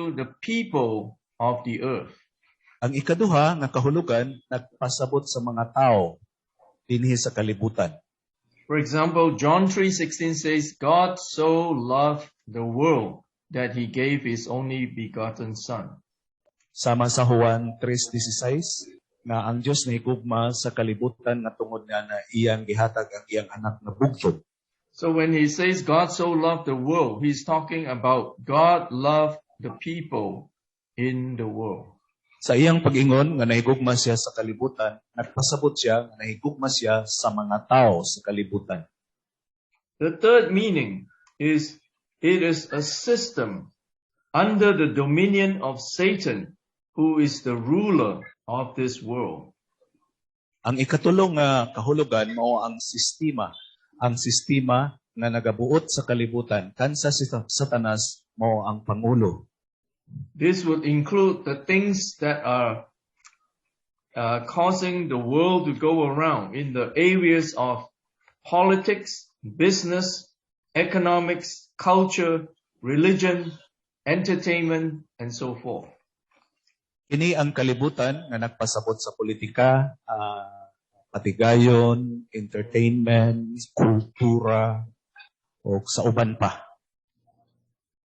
to the people of the earth. Ang ikaduha nga kahulugan, nagpasabot sa mga tao dinhi sa kalibutan. For example, John 3:16 says, "God so loved the world that he gave his only begotten son." Sama sa Juan 3:16 nga ang Dios nahigugma sa kalibutan nga tungod nga na iyang gihatag ang iyang anak nga bugtong. So when he says God so loved the world, he's talking about God loved the people in the world. Sa iyang pag-ingon nga nahigugma siya sa kalibutan, nagpasabot siya nga nahigugma siya sa mga tao sa kalibutan. The third meaning is it is a system under the dominion of Satan, who is the ruler of this world. Ang ikatulo nga kahulugan mao ang sistema nga nagabuot sa kalibutan kansa si Satanas mao ang pangulo. This would include the things that are causing the world to go around in the areas of politics, business, economics, culture, religion, entertainment, and so forth. Kini ang kalibutan nga nagpasabot sa politika, patigayon, entertainment, kultura, o sa uban pa.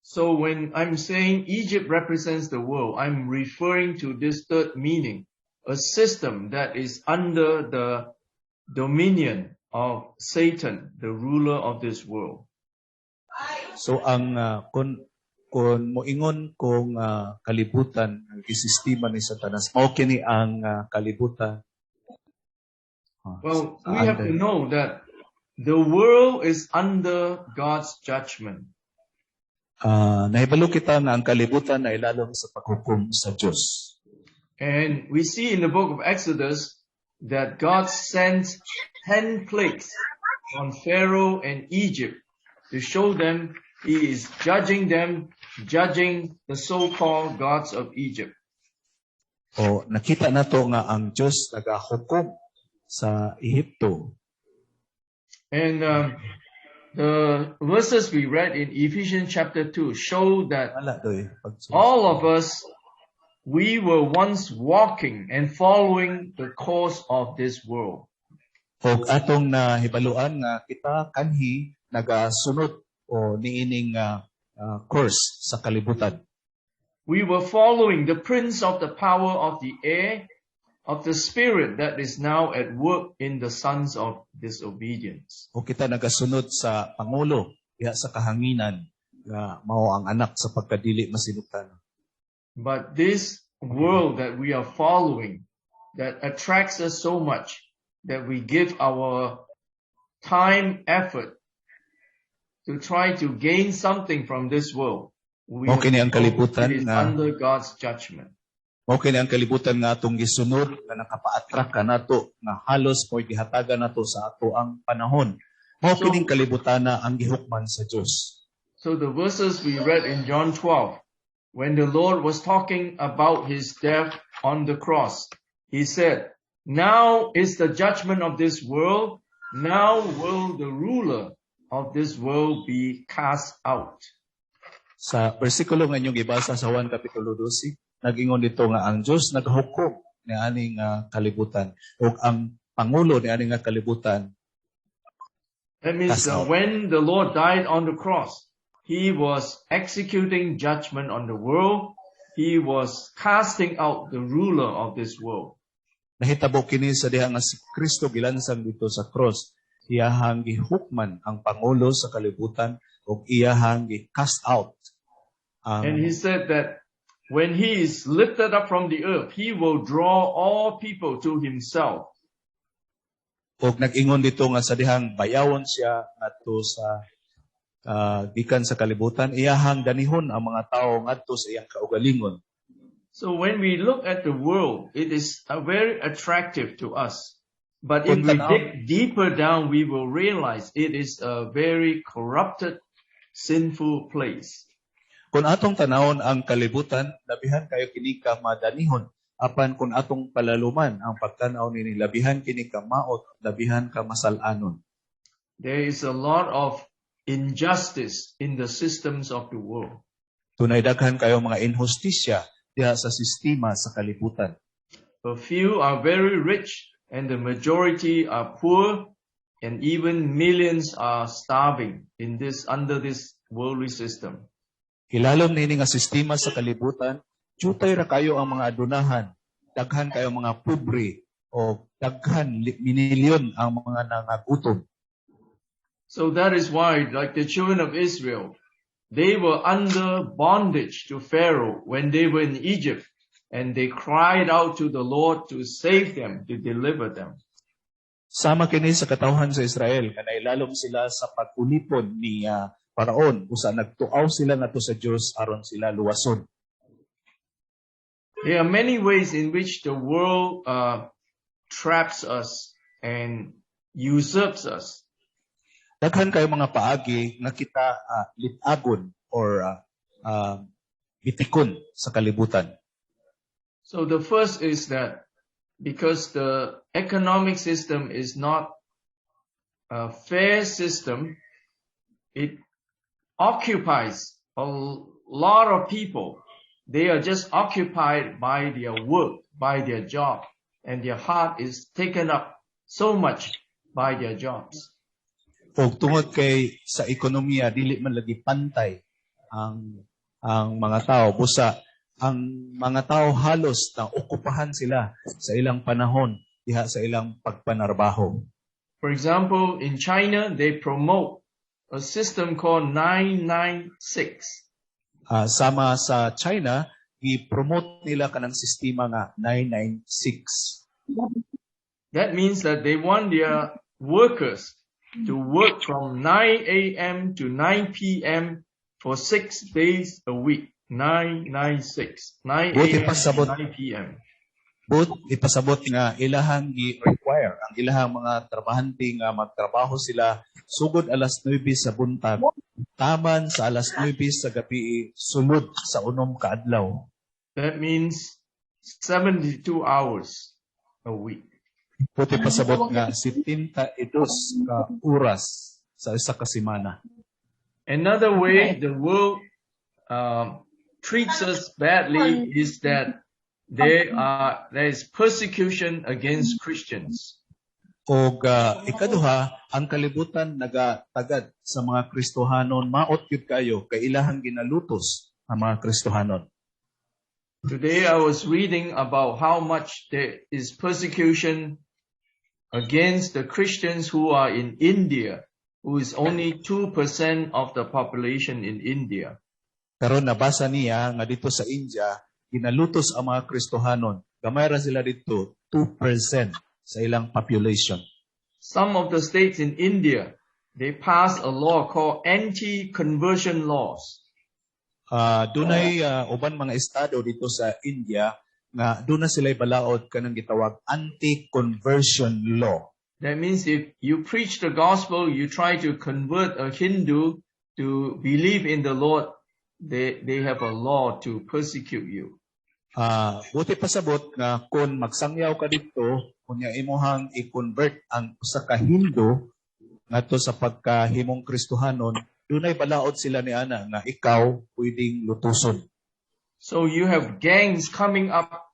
So when I'm saying Egypt represents the world, I'm referring to this third meaning, a system that is under the dominion of Satan, the ruler of this world. So ang kung moingon kong kalibutan ang sistema ni Satanas, mao kini ang kalibutan. Well, we have to know that the world is under God's judgment. Nahibalo kita nga ang kalibutan nailalom sa paghukom sa Dios. And we see in the book of Exodus that God sent 10 plagues on Pharaoh and Egypt to show them he is judging them, judging the so-called gods of Egypt. O nakita nato nga ang Dios nagahukom sa Ehipto. And the verses we read in Ephesians chapter 2 show that Wala doy. All of us, we were once walking and following the course of this world. Og atong nahibaluan nga kita kanhi nagasunod o niining course sa kalibutan. We were following the prince of the power of the air, of the spirit that is now at work in the sons of disobedience. O kita nagasunod sa pangulo diha sa kahanginan nga mao ang anak sa pagkadili masinugtanon. But this world that we are following, that attracts us so much, that we give our time, effort to try to gain something from this world. We Mao kini ang kalibutan it is nga under God's judgment. Mao kini ang kalibutan nga atong gisunod nga nakapa-attract kanato nga halos mo'y gihatagan nato sa ato ang panahon. Mao kining kalibutan na ang gihukman sa Dios. So the verses we read in John 12, when the Lord was talking about his death on the cross, he said, "Now is the judgment of this world. Now will the ruler of this world be cast out." Sa bersikulo nga inyong gibasa sa Juan Kapitulo 12, nag-ingon dito nga ang Dios naghukom ni aning kalibutan ug ang pangulo ni aning nga kalibutan That means cast out. When the Lord died on the cross, he was executing judgment on the world. He was casting out the ruler of this world. Nahitabo kini sa diha nga si Kristo gilansang dito sa cross. Iyahang gihukman ang pangulo sa kalibutan ug iyahang gi-cast out ang And he said that when he is lifted up from the earth, he will draw all people to himself. Ug nag-ingon dito nga sa dihang bayawon siya ngadto sa gikan sa kalibutan, iyahang danihon ang mga tawo ngadto sa iyang kaugalingon. So when we look at the world, it is very attractive to us. But if Kung we tanaw- dig deeper down, we will realize it is a very corrupted, sinful place. Kung atong tanawon ang kalibutan, labihan kayo kini ka madanihon. Apan kung atong palaluman ang pagtan-aw nini, labihan kini ka maot, labihan ka masal-anon. There is a lot of injustice in the systems of the world. Dunay daghan kayo mga inhustisya diha sa sistema sa kalibutan. A few are very rich and the majority are poor, and even millions are starving in this under this worldly system. Ilalom niini nga sistema sa kalibutan, jutay ra kayo ang mga adunahan, daghan kayo mga pobre o daghan minilyon ang mga nangagutom. So that is why, like the children of Israel, they were under bondage to Pharaoh when they were in Egypt, and they cried out to the Lord to save them, to deliver them. Sama kini sa katawhan sa Israel nga nailalom sila sa pag-ulipon ni Paraon, usa nagtuaw sila ngadto sa Dios aron sila luwason. There are many ways in which the world traps us and usurps us. Daghan kayo mga paagi nga kita litagon or bitikon sa kalibutan. So the first is that because the economic system is not a fair system, it occupies a lot of people. They are just occupied by their work, by their job, and their heart is taken up so much by their jobs. Og tungod kay sa ekonomiya dili man lagi pantay ang mga tao, busa ang mga tao halos na okupahan sila sa ilang panahon diha sa ilang pagpanarbaho. For example, in China, they promote a system called 996. Sama sa China, gi-promote nila kanang sistema nga 996. That means that they want their workers to work from 9 a.m. to 9 p.m. for 6 days a week. 996. 9 Buti a.m. pa to sabot. 9 p.m. But ipasabot nga ilahang gi-require ang ilahang mga trabahante nga magtrabaho sila sugod alas 9 sa buntag taman sa alas 9 sa gabi, sulod sa 6 ka adlaw. That means 72 hours a week. Buot pasabot nga 72 ka oras sa isa ka semana. Another way the world treats us badly is that there is persecution against Christians. Og ikaduha, ang kalibutan nagatagad sa mga Kristohanon maot gyud kayo kay ilahang ginalutos ang mga Kristohanon. Today I was reading about how much there is persecution against the Christians who are in India, who is only 2% of the population in India. Karon nabasa niya nga dito sa India ginalutos ang mga Kristohanon. Gamay ra sila dito, 2% sa ilang population. Some of the states in India, they passed a law called anti-conversion laws. Dunay uban mga estado dito sa India nga duna sila balaod kanang gitawag anti-conversion law. That means if you preach the gospel, you try to convert a Hindu to believe in the Lord, they have a law to persecute you. Buot pasabot nga kung magsangyaw ka dito, kunya imuhang i-convert ang usa ka Hindu ngadto sa pagkahimong Kristohanon, dunay balaod sila ni ana nga ikaw pwedeng lutuson. So you have gangs coming up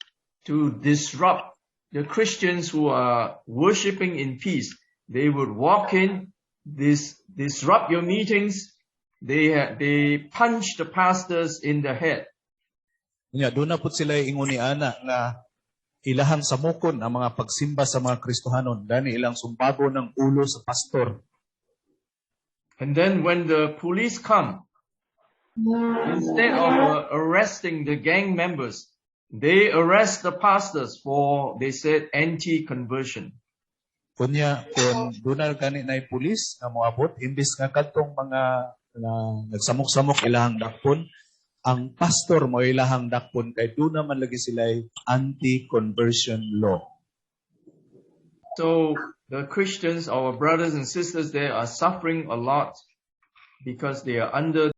to disrupt the Christians who are worshiping in peace. They would walk in, disrupt your meetings. They punch the pastors in the head. Nya duna pud sila ingon ni ana nga ilahang samukon ang mga pagsimba sa mga Kristohanon, gani ilang sumbago ng ulo sa pastor. And then when the police come, instead of arresting the gang members, they arrest the pastors for, they said, anti-conversion. Kunya kung duna gani na pulis nga moabot, imbis nga kadtong mga na nagsamok-samok ilahang dakpon, ang pastor mo ilahang dakpon kay duna man lagi sila anti-conversion law. So the Christians, our brothers and sisters there, are suffering a lot because they are under